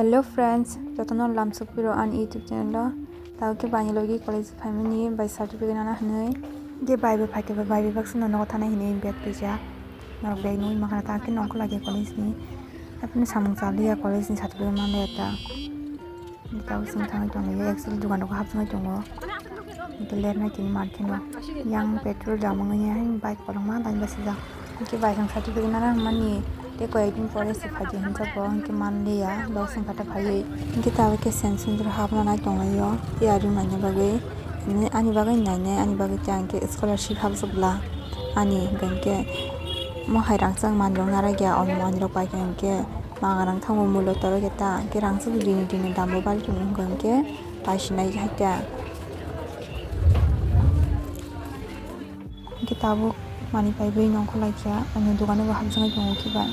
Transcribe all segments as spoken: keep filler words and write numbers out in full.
Hello friends, jotono lamsok piro ani YouTube channel o. Tao ke bani logi college phaimani bai certificate nana hinui. Ke bai bai phaikhe bai bai baksa no nogo thana hinui bag twijak. Norok bag nui makhana ta ke nongkho lagi college ni. Apni samung chaliya college ni certificate manliya ta. Tao sing thangwi tongo, actually dugan rok hapsongwi tongo. Hingke ler nai tini market o. Yang petrol dam wngya, bike kolokma line basi jak. Hingke bai kang certificate nana mani, tei koi ek din pore se phaidi hinjak bo, hingke manliya, lok song kata phaiwi. Hingke tabuk ke Sensing hapna nai tonglaio, tei ari manya bagwi. Ani bagwi nainai, ani bagwi tei ang khe scholarship hapjak bwla. Ani hingke mohai rangchak manwirok narakya, o manwirok bai khe hingke. Maga rang thango mulo toro khe ta, hingke rangchak rini rini dam bo bari tong wngkha hingke, pai sinai hai ta. Hingke tabuk manwi paiwi nongkho laikha, ani dogano bo hamjaknai tongo khe ba.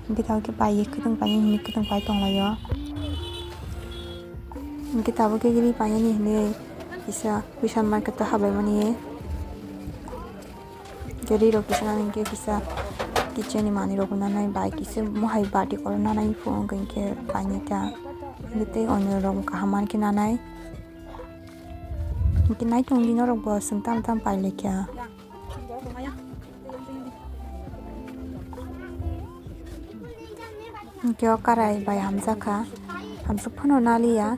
Hingke tabuk khe pai ye kwtwng pai ye hwnwi kwtwng pai tonglaio. Hingke tabuk khe ri painani hwnwi kisa Vishal market o habaimani. Hingke ri rok kisa nani hingke kisa kitchen ni manwi rok nanai bai kisa mohai bati kolo nanai phuru hingke hingke painai ta. Hingke tei onyo rok kaham mankhe nanai. Hingke naitung di norok bo chwng tamo tamo pai laikha. Hingke o karai bai hamjakha. Hamjak phano naliya.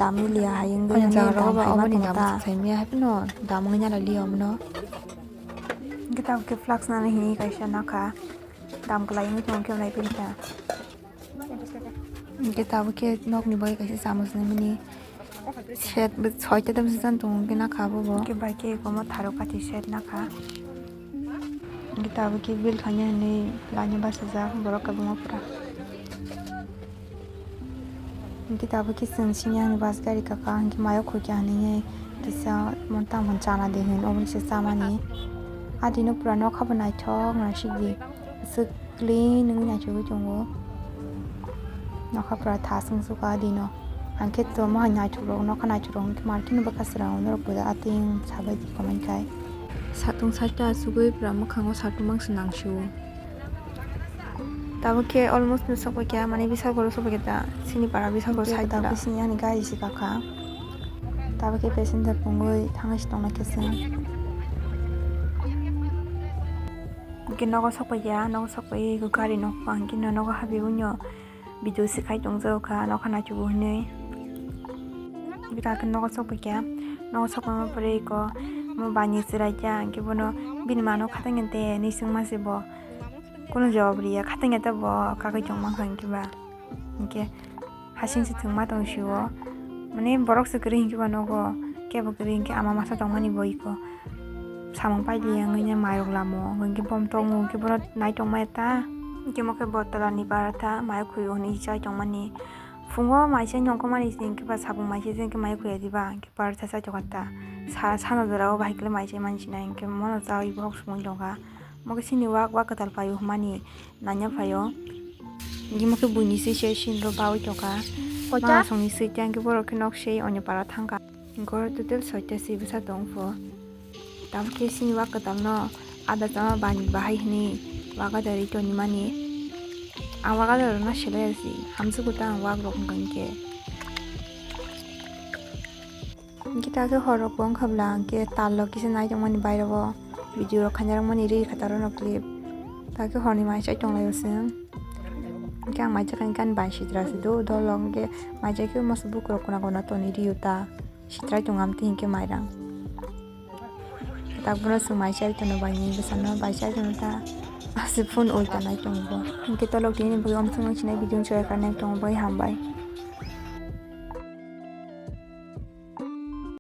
Dam liya hai wngwi ani jaga rok obo ni gam saimya hai phano dam wngwi nalaliya omono. Hingke tabuk khe flask nani hinwi kaisa nakha. Dam kwlai wngwi tongkhe naiphilkha. Hingke tabuk khe nokni bagwi kaisa chamung nangmani set bo soita dam se chan tongo hingke nakha abo bo. Hingke bai khe komo tharo kathi set nakha. Hingke tabuk khe bill khaina hinwi laina bachajak borok kwbangma pura. Hingke tabuk khe chwng sini ani bus gari kaka hingke mayo khukya hinwi kisa mon tamo chana de hin obo se chamani. Adino pura nokha bo naithok naisik di. Aswk clean wngwi naithogwi tongo. Nokha pura thas wngsuka adino. Ang khe to mohai naithok rok nokha naithok rok hwnkhe market ni bwkha srang norok puja ating sabai di komai kai. Satung side ta asugwi pura mwkhango satung mangsi nangsio. Tabuk khe almost no sokphaikha, mane Bishalgarh o sokphaikha ta, chini para Bishalgarh side ta. Tabuk sini ani gari se kakha. Tabuk khe passenger pungwi thangwi se tongnaikhe chwng. Hingke nogo sokphaikha, nogo sokphai gari nokphang hingke nogo habwi uno video se khai tongjago kha, nokha naithugo hinwi. Hingke nogo sokphaikha, nogo sokphai ma pore eko mo bani chwrai kha, hingke bono bini mano khatung ya de hinwi chwngma se bo. Kunu jawab riya, khatung ya ta bo kagwi tongma kha hingke ba. Hingke hasing se thwngma tong sio. Mane borok se kwrwi hingke ba nogo, kebo kwrwi hingke ama masa tongmani bo iko. Samung pailiya wngwi mairok lamo, hingke bom tongo, hingke bono nai tongmaya ta. Hingke mo khe bo tola ni bara ta, mai khwi hwnwi chai tongmani. Phungo mai se nongkhormani hingke ba sabung mai se hingke mai khwi ya diba, hingke bara ta chai tongkha ta. Sa, sana jora o bahai khe mai se mansinai, hingke mono chaui bohok sumui tongkha. Mo khe sini wak, wak kwtal paio hwnmani nanya phaio. Hingke mo khe buini swi se sini ro baui tongkha. Kocha? Ma songni swi tei hingke borok khe nok se onyo para thangkha. Hingke oro total soita swi bwsa tong pho. Tamo khe sini wak kwtal no ada chama bani bahai hwnwi wak ada ri tongmani. Ang wak ada rwna selai ya si, hamsuk ta ang wak rok wngkha hingke. Hingke ta khe hor rok bo wngkha bwla, hingke tal rok kisa nai tongmani bairo bo video rok khaina rwmani ri kha taro no clip. Ta khe horni mai chai tong lai o chwng. Hingke ang mai chakha hingke ani bai sitra se do dol rok hingke mai chai khe masa bukur rok kona kona toni ri o ta sitrai tong amtwi hingke mai rang. Tak bono chwng mai chai tono bai ni bwsano bai chai tono ta aswk phone ulta nai tongo bo. Hingke tolok tini bagwi omsong sinai video chwrai kha nai tongo bai hambai.